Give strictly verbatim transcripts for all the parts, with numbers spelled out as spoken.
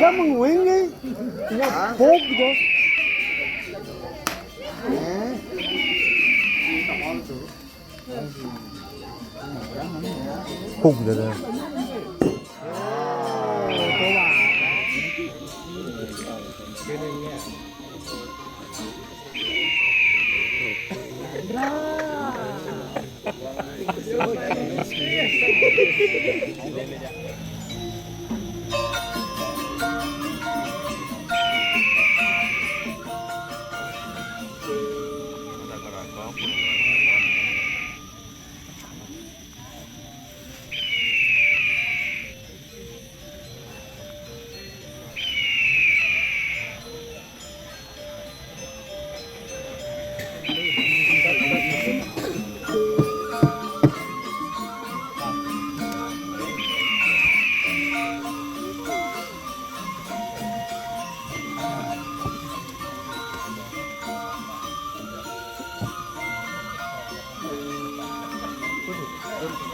Kamu nguing ni. Nya pok gitu. Pok gitu.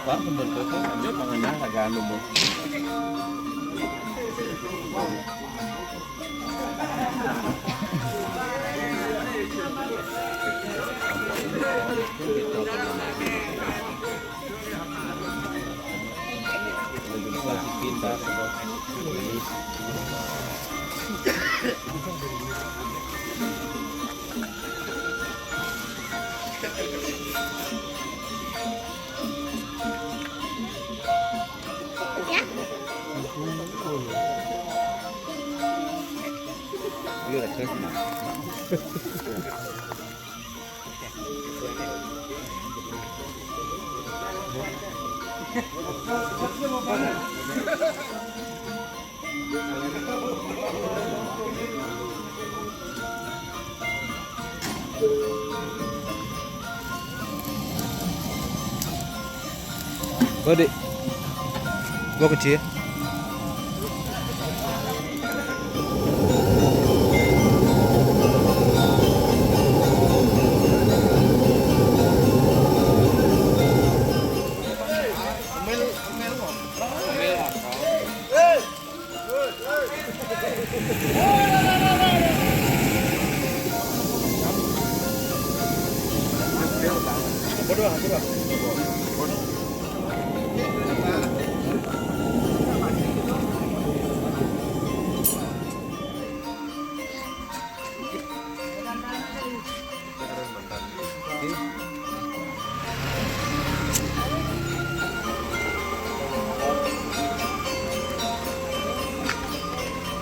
Wah, bener tuh, kan? Dia mengenal agak anu, Bu. Gua di gua kecil.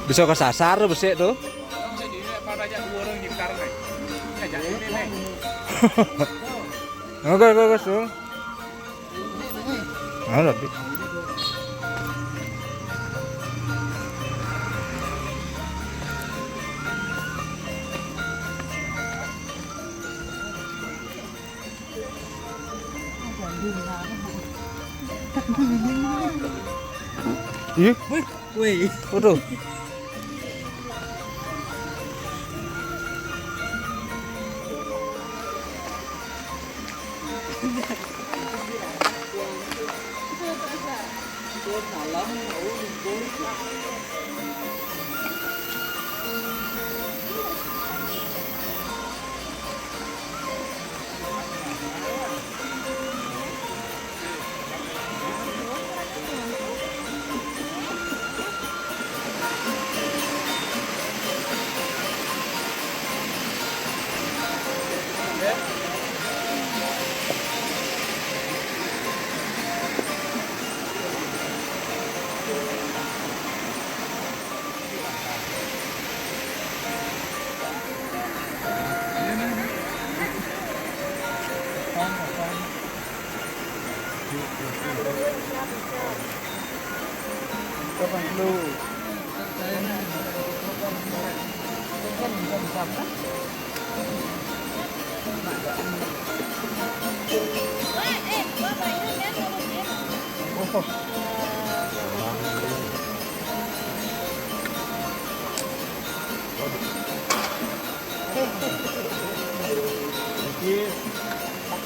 Bisa kesasar besik tuh. Oke, oke, oke, Sul. Nah, tapi Ih, wih, wih. Waduh.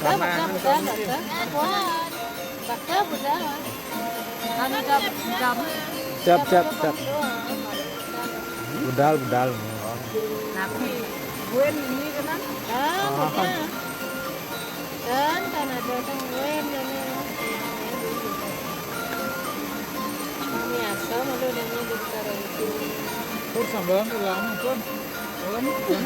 Baka, baka, baka, baka. Baka, baka. Anu jam, jam. Jam, jam, jam. Budal, budal. Tapi gue ini kan? Ah, kan? Kan, kan ada kan gue ini. Ini asam ada namanya di sekarang itu. Pur, sambalan ulang, Pur. Ulang, Pur.